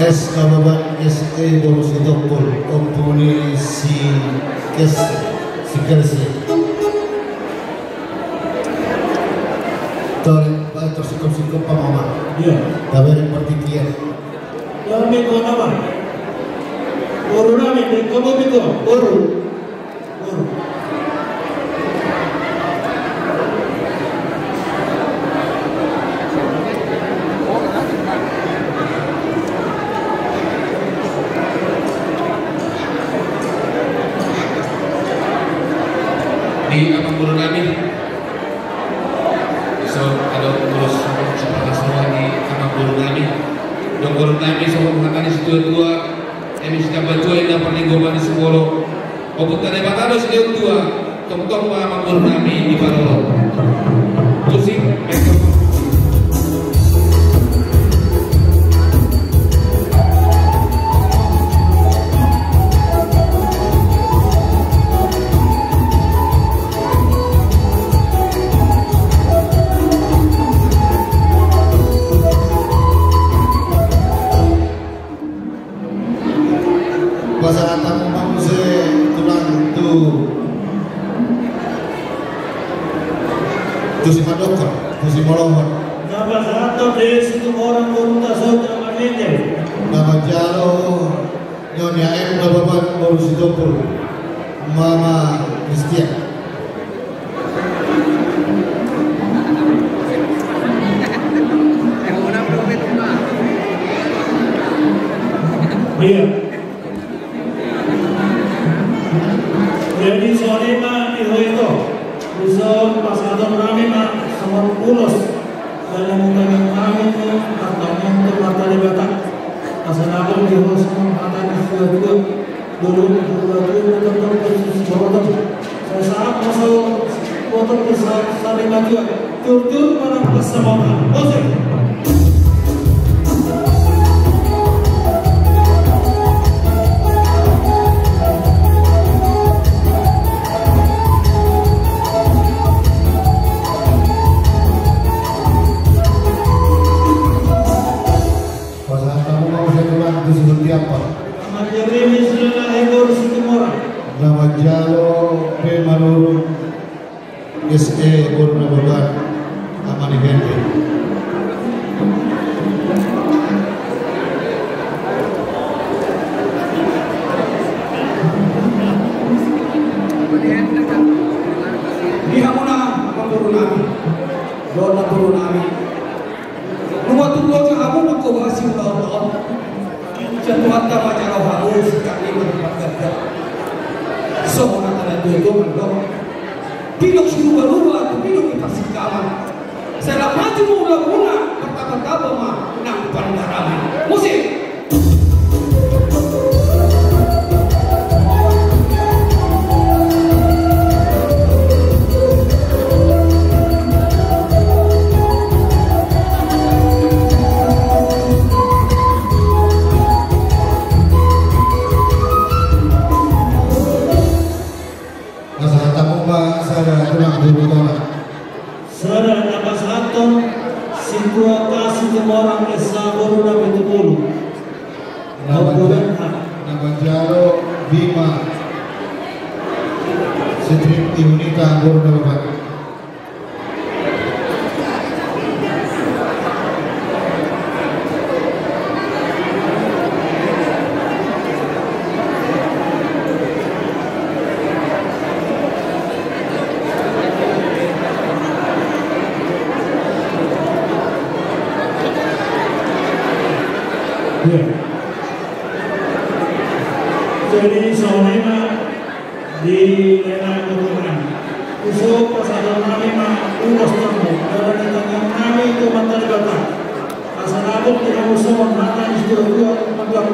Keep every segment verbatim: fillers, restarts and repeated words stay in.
S Nababan S E boru Sitompul, ompu ni si Kes, si Kersi. Tore, bae, tersingkop-singkop pa mama. Iya. Tabereng partingkian. Iya, Miko, nama? Boru nami, Miko, Miko, boru. Di amangboru nami, so, adong urus, urus, di amangboru nami, dongkoru nami, so, mengatakan si tua-tua, emi si tua-tua, inda pernah gomani sepuluh. Ompunta Debata do silehon tua, tongtong ma amangboru nami di parorot. Musik, mikrofon. Pasahat hamu ma muse tulang tu, tu sipandokhon, tu simolohon. Na pasahathon do i Situmorang boru Tasoja Manende. Na manjalo, nyo ni A M Nababan boru Sitompul, mama Kristian. Iya. Jadi songon i ma di ho ito. Dison pasahaton nami ma songon ulos. Dalan ni tangiang nami tu, tangiang tu Amanta Debata. Asa dapot di ho songon hata ni situa-tua. Dulu ni situa-tua, dulu ni situa-tua. Sahat ma songon situa-tua, sahat ma songon situa-tua. Jujur ma na pasahaton. Musik. Pasahat hamu ma muse tulang tu si Hutiampang. Ama Jeremy Sulaiman boru Situmorang. Na manjalo P Manurung S E boru Nababan, ama ni Hende. Di hamuna, amangboru nami, dohot namboru nami. Nunga tung loja hamu nanggo bahas ulaon on. Sian Tuhanta ma jalo hamu, sian i ma tu parganda. Songon hata ni natuatua mandok. Pidong siluba-luba, tu pidong ni parsingkaman. Sai lam maju ma ulaonmuna, martamba-tamba ma nang pandaraman. Musik. Pasahat hamu ma sada tulang tu hutana. Sada na pasahathon, Situa Kasi Situmorang S A boru na pitu pulu. Na manjalo Bima Sitriunita boru Nababan. Jadi songon i ma di lae nami, boru nami. Dison pasahaton nami ma ulos tongtong, dalan ni tangiang nami tu Amanta Debata. Asa dapot di hamu songon hata ni situa-tua, mandok: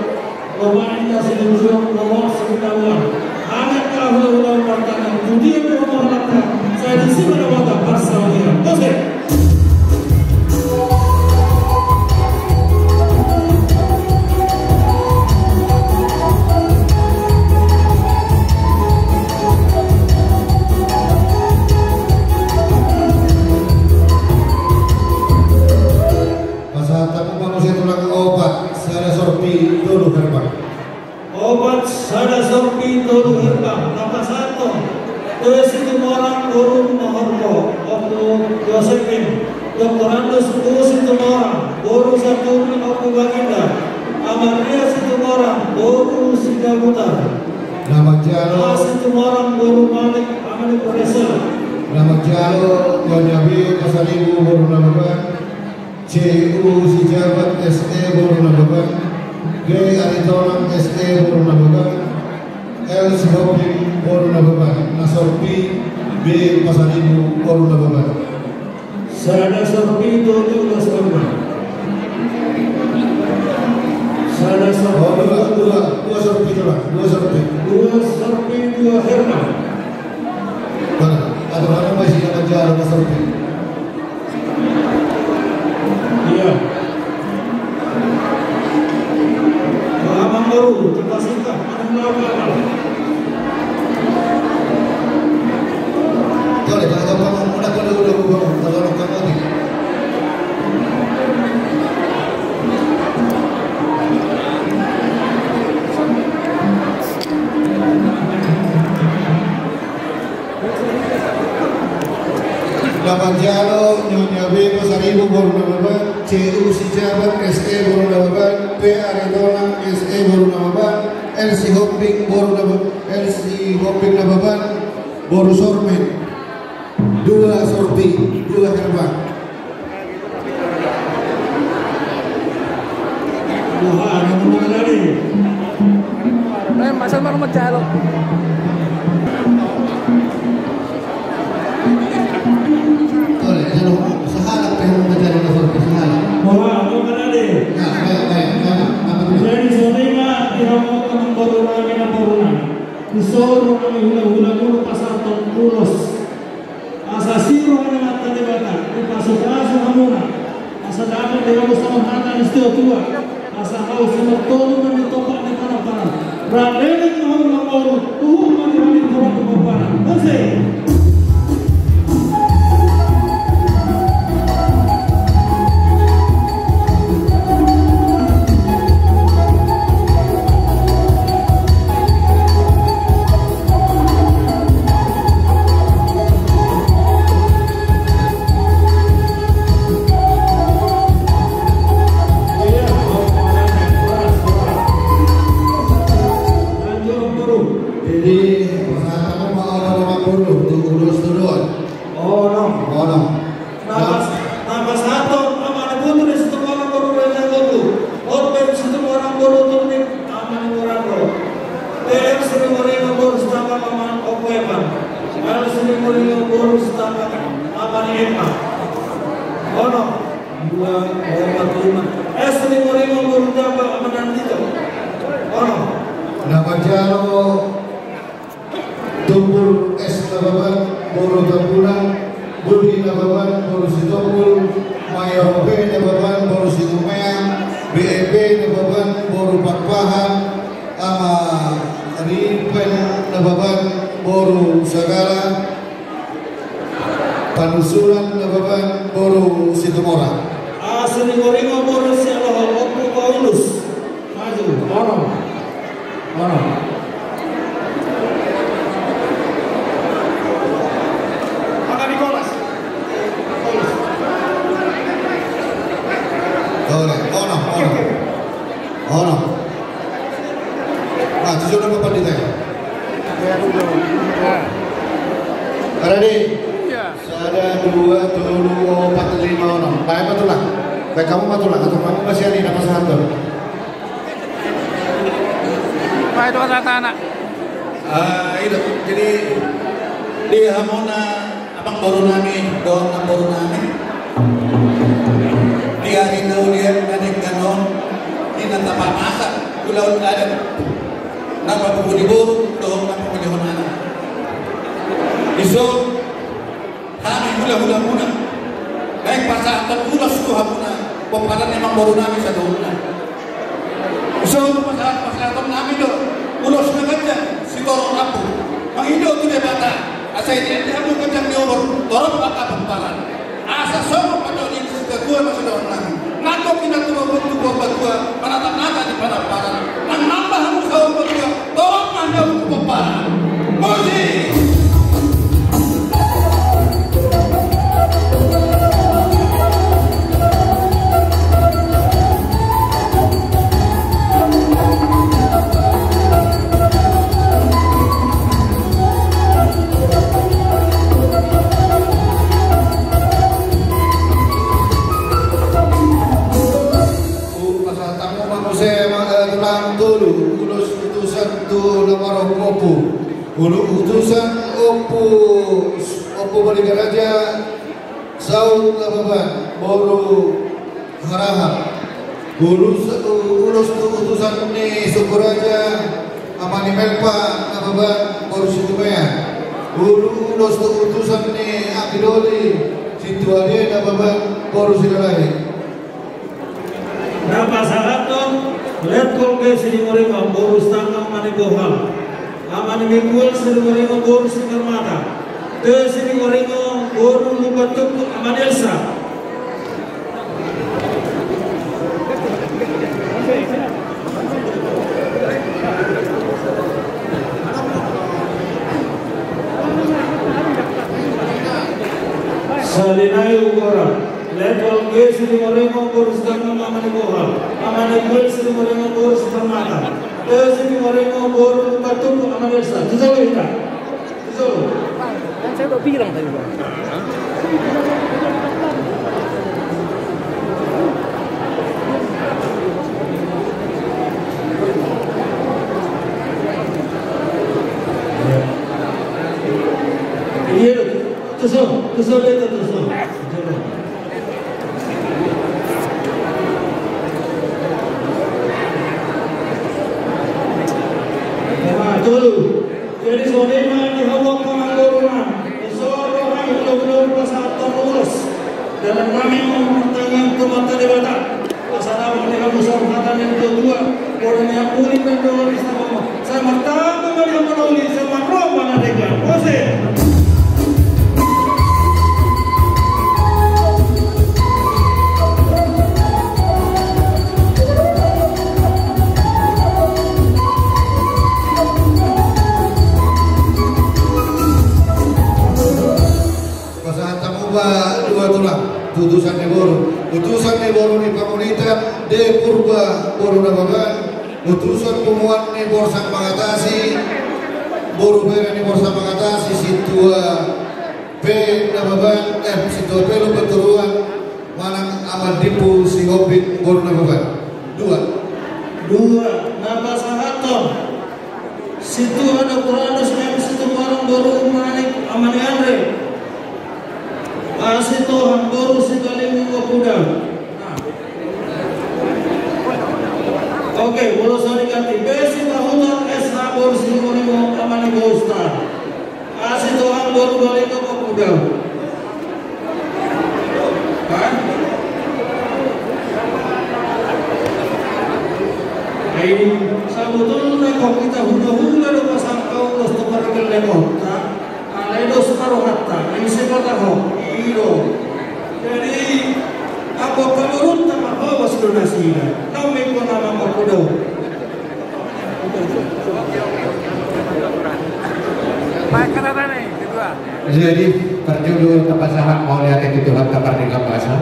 Lomo ma inda silinjuang, lomo ma silinjuang. Alai angka hulahula martangiang, tu dia pe hamu marhalata, sai disi ma dapot parsaulian. Musik. Pasahat hamu ma muse tulang opat, sada Sorpi tolu herbang. Opat sada sorpi tolu herbang. Na pasahathon tu Situmorang boru Mahorbo, Ompu Josephine. Doktorandus U Situmorang boru Saturi, Ompu Baginda. Amalia Situmorang boru Sidabutar. Na manjalo. A Situmorang boru Malik, Amani Profesor. Na manjalo Nyonya B Pasaribu boru Nababan. C U Sijabat S E boru Nababan, G Aritonang S E boru Nababan, L Sihombing boru Nababan, na sorpi B Pasaribu boru Nababan. Sada sorpi tolu, dua sorpi. Sada sorpi. Oh, dua, dua, dua sorpi, dua, dua sorpi. Dua sorpi, dua herbang. Mana? Ada mana masih ada jalan sorpi? Iya. Amang boru, terpaksa. Ada berapa? Boleh, kalau gampang, udah, udah, udah, udah, kalau gampang lagi. Na manjalo Nyonya B Pasaribu boru Nababan, C U Sijabat S E boru Nababan, P Aritonang S E boru Nababan, L Sihombing boru Nababan, L Sihombing Nababan, boru Sormen. Dua sorpi, dua herbang. Wah, ada nama tadi. Eh, masa baru mencalon. Boleh, kalau seharap yang mencari sorpi seharap. Wah, ada nama tadi. Nah, baik, baik, baik. Jadi, songon i ma di hamu, amang boru nami, namboru nami. Dison roha ni hulahula muna pasahathon ulos. Asa siro ni Amanta Debata dipasupasu hamuna. Asa dapot di hamu songon hata ni situatua. Asa hau simartolu ma di topak ni panampanam. Rap leleng ma hamu namboru, uhum ma di hamu di topak ni panampanam. Asik. Jadi, pasahaton ma ulos tu ulos tu dohot. Onom. Onom. Na pas, na pasahaton, Amang Putu di Situmorang boru Raja Gogu. Ompu Situmorang boru Turbin, Amang Murado. T R Situmorang boru Sitama, Amang Ompu Epan. L Situmorang boru Sitama, Amang Epan. Onom. Dua, opat, lima. S Situmorang boru Tamba, Amang Nandito. Onom. Na manjalo Tumbur S Nababan boru Tambunan, Budi Nababan boru Sitombul, Mayor P Nababan boru Situmea, B E P Nababan boru Pakpahan, Ama Ripen Nababan boru Sagala, Panusuran Nababan boru Situmorang. Asi ni Goringo boru Sialoho, Ompu Paulus. Maju, onom. Onom. Maka Nikolas. Onom, onom. Onom. Nah, tujuh nama pandita. Ada di. Iya. Sada, dua, tolu, opat, lima, onom. Baen ma tulang. Baen hamu ma tulang, atau hamu masih ada na pasahaton? Baen tulang, anak. Ah, i do. Jadi, di hamuna amangboru nami dohot namboru nami, di ari na uli on, na denggan on, di na tapamasa ulaon adat, na papungu ni boru dohot na papungu ni anak. Dison, hami hulahulamuna naeng pasahathon ulos tu hamuna, pomparan ni amangboru nami saluhutna. Dison pasahat, pasahaton nami do ulos na ganjang sitorop lambung. Mangido tu Debata asa dietehon hamu ganjang ni umur, torop angka pomparan. Asa songon pandohan ni situatua na sidohonon nami. Nangkok hita tumompu tu patua, manatap hata di panamparan. Nang nambah hamu saur matua, tolong ma hita tu pomparan. Musik. Pasahat hamu ma muse ma, eh, tulang tolu, ulos utusan tu na marompu. Ulos utusan ompu, Ompu Balga Raja, Saut Nababan, boru Harahap. Ulos, ulos tu utusan ni Sukuraja, ama ni Melpa Nababan, boru Situmean. Ulos tu utusan ni Akidoli, Situade Nababan, boru Silalahi. Na pasahathon Letkol G Siringoringo boru Sitanggang ama ni Bohal, ama ni Miguel Siringoringo boru Sipermata, T Siringoringo boru Lumbantumpu ama ni Elsa. Sahali nai ugora. Letkol G Siringoringo boru Sitanggang ama ni Bohal, ama ni Miguel Siringoringo boru Sipermata, T Siringoringo boru Lumbantumpu ama ni Elsa. Tu jolo hita. Tu jolo. Kan saya udah bilang tadi, Bang. Iya, tu jolo, tu jolo, tu jolo. Jadi songon i ma di hamu angka amang boru nami, dison roha ni hulahula pasahathon ulos. Dalan nami ma martangiang tu Amanta Debata. Asa dapot di hamu saur hata ni natuatua, boru ni Ampuling dan Dohot Istana. Sai martangiang ma di hamu na uli, sai marroha ma na denggan. Muse. Pasahat hamu ma dua tulang, utusan ni boru. Utusan ni boru ni Pangulitan, D Purba boru Nababan. Utusan punguan ni Borsak Mangatasi, boru bere ni Borsak Mangatasi, Situa P Nababan, eh, Situa P Lumban Toruan, manang Amandimpu Sihombing boru Nababan. Dua. Dua, na pasahathon Situa Doktor Anus M Situmorang boru Manik ama ni Andre. A Sitohang boru Sibalingung Ompu Dau. Oke, molo so diganti, B Sipahutar S H boru Siringoringo ama ni Bostar. A Sitohang boru Balingung Ompu Dau. Kan? Ai, sabotulna kok hita hulahula do pasangkau dos tu pargellengonta. Alai dos ma rohanta, ai sipata ho, i do. Jadi, anggo paborunta ma ho bos do nasida. Nami ko nama ko do. Baik, kata tadi, kedua. Jadi, parjolo tapasahat mauliate tu Tuhanta Pardenggan Basa.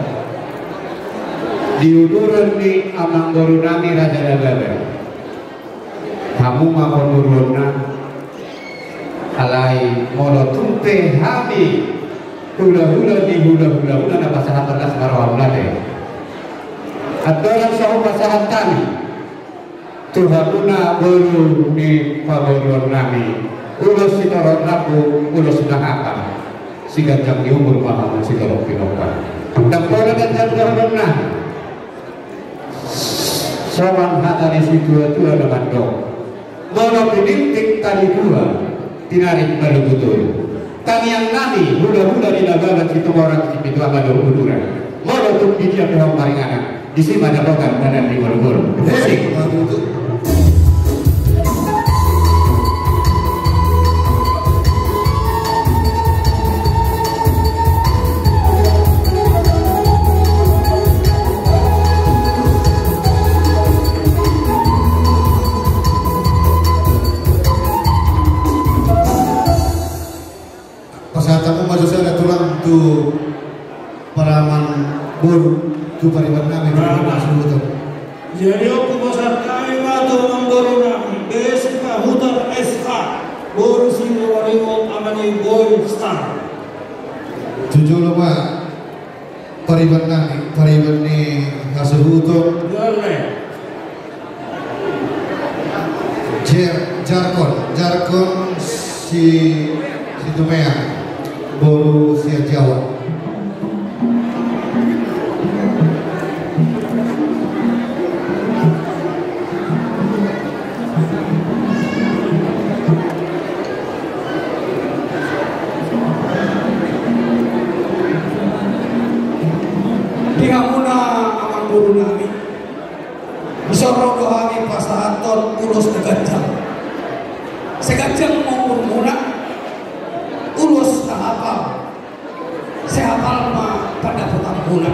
Di uduran ni amangboru nami Raja Nababan. Hamu ma pamoruonna. Alai molo tung pe hami hulahula ni hulahula, hula na pasahat las ma rohamuna te. Andorang so hupasahat hami tu hamuna boru ni pamoruon nami, ulos sitorop rambu, ulos na hata, siganjang ni umur ma hamu sitorop pinompar. Ndang pola ganjang dohononna. Songon hata ni situatua na mandok, molo tinintik tali dua, tinarik ma lubu tolu. Tangiang nami hulahula ni Nababan Situmorang Sipitu Ama do uduran. Molo tung di dia pe ho maringanan, disi ma dapotan badan ni ngolungolu. Musik. Pariban nami, pariban nami, suhuton. Jadi on hupasahat hami ma tu amangboru nami, Besi Pahutar S H, boru Sidoarjo, ama ni Boy Star. Tu jolo ma, pariban nami, pariban ni hasuhuton. Boleh. Jer-, Jarkon, Jarkon si, Situmeang, boru Siajawa. Di hamuna amangboru nami. Dison ro do hami pasahathon ulos na ganjang. Sai ganjang ma umurmuna, ulos na hapal. Sai hapal ma pandapotanmuna.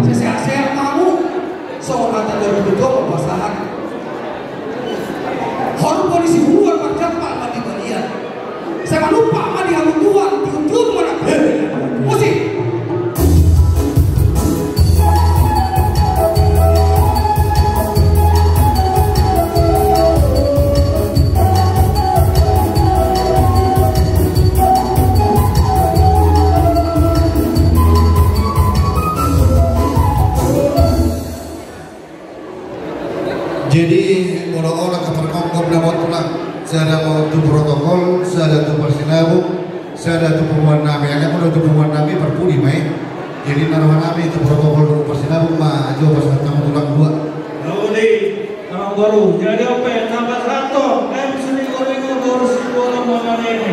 Sai sehat-sehat ma hamu. Songon hata ni natuatua ma pasahat. Horbo ni Siburuan marjampal ma di balian. Sai manumpak ma di habutuan, di ujung mana. Musik. Jadi, molo on angka pargomgom na molo tulang, sada ma tu protokol, sada tu parsinabung, sada tu punguan nami. Angka molo tu punguan nami, parpudi ma i. Jadi, na roha nami tu protokol dohot parsinabung ma, jo pasahat hamu tulang dua. Nauli, amangboru, jadi on pe, na pasahathon, M C ni Goringo, boru Sibulan, ama ni Murni.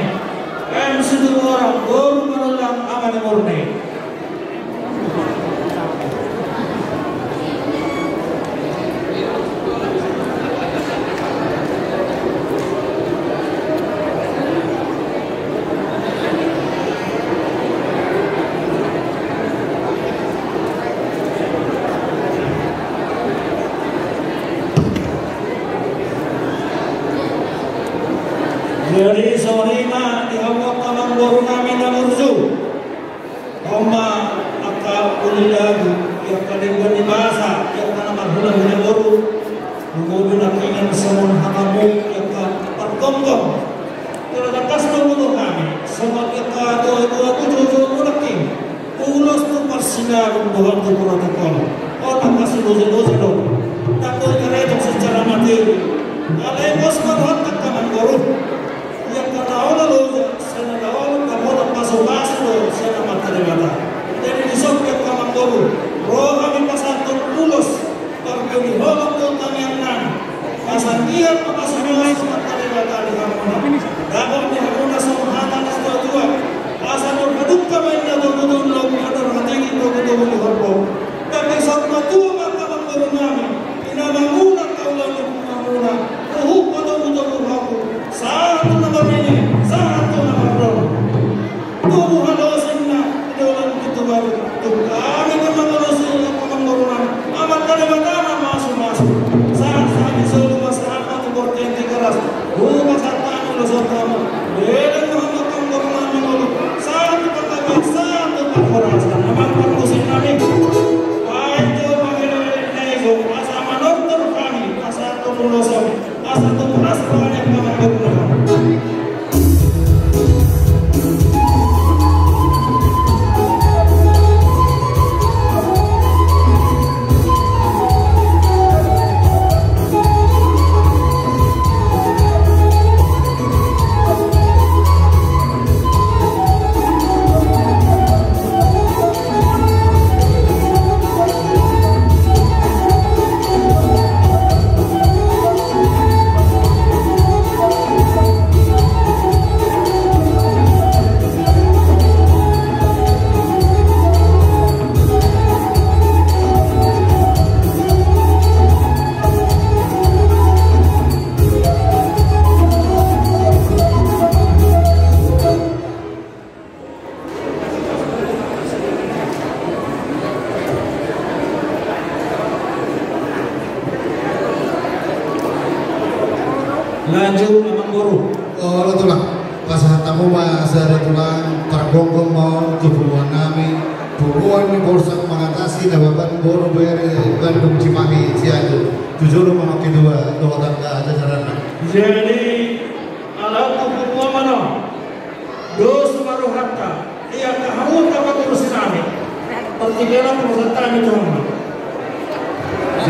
M C ni Goringo, boru Manulang, ama ni Murni. Jadi songon i ma di hamu angka amangboru nami na burju. On ma angka uli lagu, di angka denggan ni basa, di angka na marhulahula boru. Lumobi nangkiningan songon hatamu, di angka pargomgom. Jala tangkas do huboto hami, songon di angka tuatua tu joujoumu nangkin. Ulos tu parsinabung dohot tu protokol. On angka siloja-loja do. Ndang boi taretong secara materi. Alai pos ma dohot angka amangboru. Di angka na olo loja, sian na olo, na olo pasupasu do sian Amanta Debata. Jadi dison pe angka amangboru, ro hami pasahathon ulos, parbue ni holong dohot tangiangnami. Asa anggiat ma pasupasu ni Amanta Debata di hamuna. Dapot ni hamuna songon hata ni natuatua. Asa andor hadungka ma inna togutogu ni lobi, andor hatiti togutogu ni horbo. Dapot saut matua ma angka amangboru nami. Inanamuna, kaula ni punguamuna, huhut ma togutogu hamu, sahat tu na marnini, sahat tu na marnono. Tubu halosinna di dolok Pitubaru, tung hami pe mangolosi angka amangboru nami, Amanta Debata ma mamasumasu. Sahat hami solu ma sahat ma tu bortean Tigaras, hupasahat hami ulos on tu hamu. Leleng ma hamu angka amangboru nami mangolu, sahat tu panggabean, sahat tu parhorasan. Amang parmusik nami. Baen jo pangelek-elek na ijo, asa manortor hami, asa tu ulos on, asa tu paras roha ni amang parmusik. Lanjut, Amang Boru. Olo, Tulang. Pasahat hamu ma sada, Tulang, pargomgom ma on tu punguan nami. Punguan ni Borsak Mangatasi, Nababan, boru, bere, Bandung, Cimahi, Cianjur. Tu jolo ma angka dua dohot angka jajaranna. Jadi, ala tu punguan ma on. Dos ma rohanta, ia angka hamu angka pangurus nami. Partingkian pangurus nami tu hamu.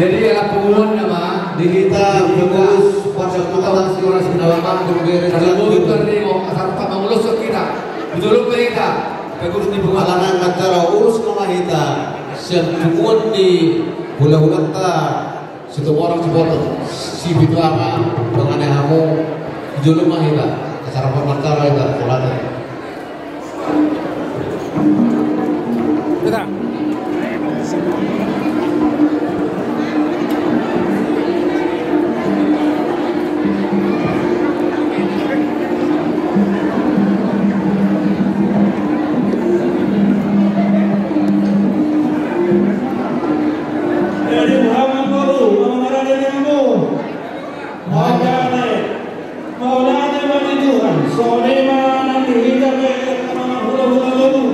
Jadi, ala punguan nama di hita pengurus Borsak Mangatasi, Borsak Mangatasi, Nababan, boru, bere, Bandung, Cimahi, Cianjur. Asal pangurus hita. Betul, hita. Pengurus ni punguan. Ala nang acara urus nama hita. Sian punguan ni hulahulanta. Situmorang Siboto, Sipitu Ama, dongani hamu, jolo ma hita, acara parmartara hita, kolate. Jadi, Muhammad Baru, Muhammad Raden Ambo. Mauliate, mauliate ma di Tuhan, songon i ma nang di hita pe, angka amang hulahula boru.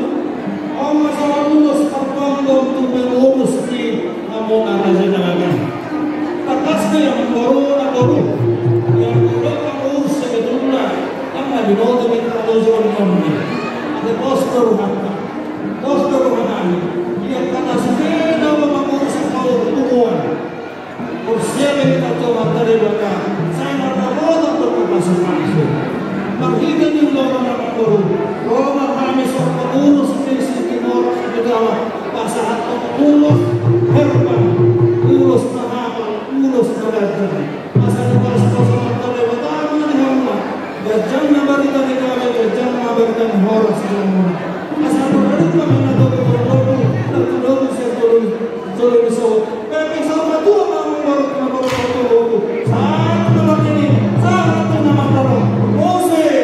On ma sahat ulos parpondok tu pengurus ni hamuna raja na bagas. Tangkas do i amang boru na toru. Ia boru pengurus sebetulna, nang na binoto hita loja on ni. Ate pos do rohanta, pos do rohanami. Ia hata sude na mangurus angka punguan. Molo sian hita tu Amanta Debata, sai mardapotan do pasupasu. Marhite ni ulaon on amang boru, ro ma hami songon pangurus ni Situmorang Sipitu Ama, pasahathon ulos herbal, ulos na hapal, ulos na ganjang. Asa dipasupasu Amanta Debata ma di hamuna, ganjang ma barita ni gabe, ganjang ma barita ni horas di hamuna. Asa marhite ma na dobu, na dobu, na dobu sian dobu. Jolo bisa. Pepe sama tua, mau baru, mau baru, mau baru. Satu nama ini, satu nama baru. Musik.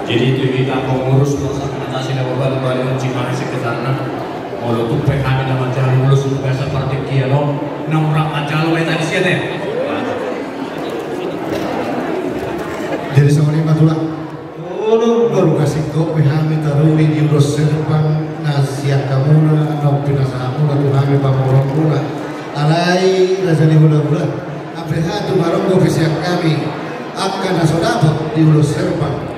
Jadi tu hita pengurus Borsak Mangatasi, Nababan, Bandung, Cimahi sekitarna. Molo tung pe hami na manjalo ulos tu bagasan partingkian on, na murang manjalo ma hita disi ate. Jadi songon i ma tulang. Olo, baru kasih kopi hami taruli di ulos serbang na sian hamuna, na pinasahatmuna tu hami pamoruonmuna. Alai raja ni hulahula, ampe hatu maronggo pe sian hami angka na so dapot di ulos serbang.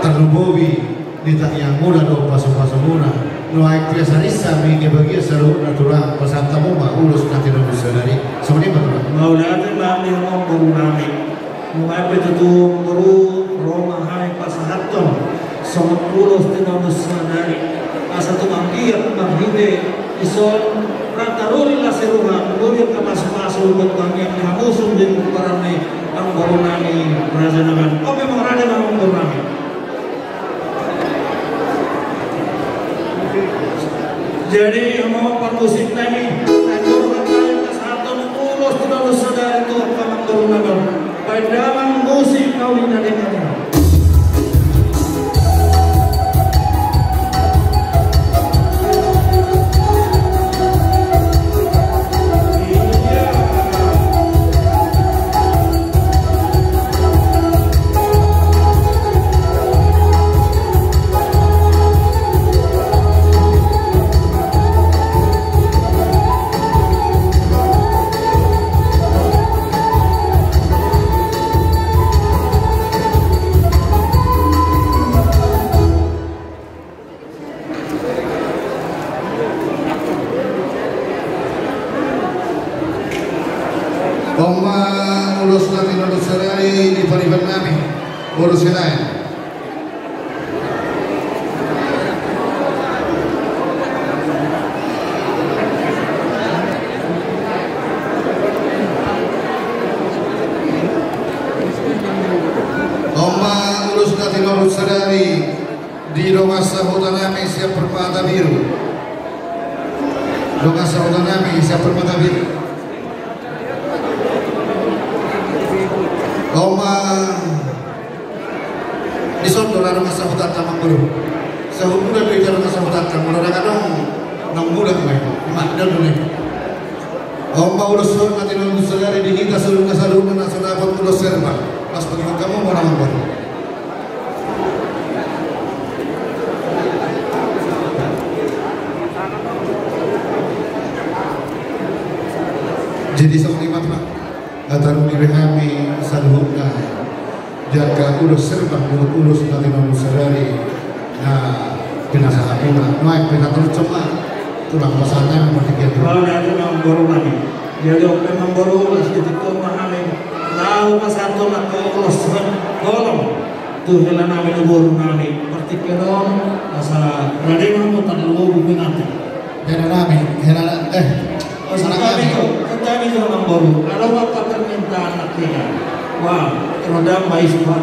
Tarlumobi di tangiangmuna dohot pasupasumuna. Nuaeng pe sarinsa ma i, bagian saluhutna tulang, pasahat hamu ma ulos na tinonun sadari. Songon i ma tulang. Mauliate ma di hamu boru nami. Nuaeng pe tutu boru, ro ma hami pasahathon songon ulos tinonun sadari. Asa tumangkiat marhite dison, rata ruli las ni roha, ruli angka pasupasu dohot tangiang ni hamu sude di paran ni amang boru nami raja na bagas. Oke, mangarade ma amang boru nami. Jadi, amang parmusik nami, na jolo hami pasahathon ulos tinonun sadari tu amang boru nami. Baen damang musik na uli na denggan. Boru Silaen. On ma ulos na tinolon sadari di dongan sahuta nami sian Permata Biru. Dongan sahuta nami sian Permata Biru. On ma dison do na dongan sahutanta, amangboru. Sahat bulan do hita dongan sahutanta, molo ndang adong naung bulan ma i. Ima, dison do na i. On ma ulos on na tinolon sadari di hita saluhutna, saluhutna na so dapot ulos herbang. Pas bagi hamu ma, amangboru. Jadi songon i ma, Pak. Nga tarlumobi hami saluhutna di angka ulos herbang dohot ulos na tinolon sadari na pinasahat muna. Nuaeng pe na tolu jam ma. Tulang pasahat nami martingkian tu. Mauliate ma amangboru nami. Jadi on pe amangboru, laos di tingki on ma hami laho pasahathon angka ulos holong tu hela nami, boru nami, partingkian on, asa rade ma hamu tarlumobi pe nanti. Hela nami, hela, eh, oh, hela nami. Santabi jo, santabi jo, amangboru. Adong angka permintaan nangkiningan. Wah, ro damang ma i, Pak.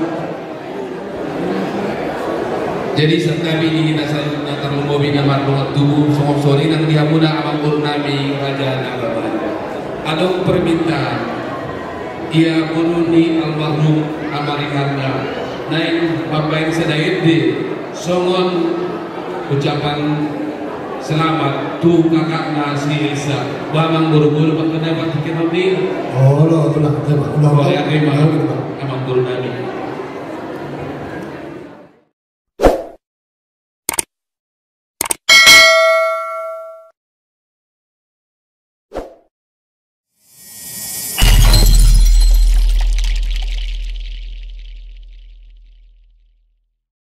Jadi santabi di hita saluhutna, tarlumobi na mardongan tubu, songon songon i nang di hamuna amangboru nami, raja na baban. Adong permintaan. Ia boru ni almarhum Ama Riharda naeng mambahen sada ende songon ucapan selamat tu kakakna si Elsa. Boha amangboru, boi do partingkian on i? Olo, tulang, tulang. Olo, ate ma, amangboru nami.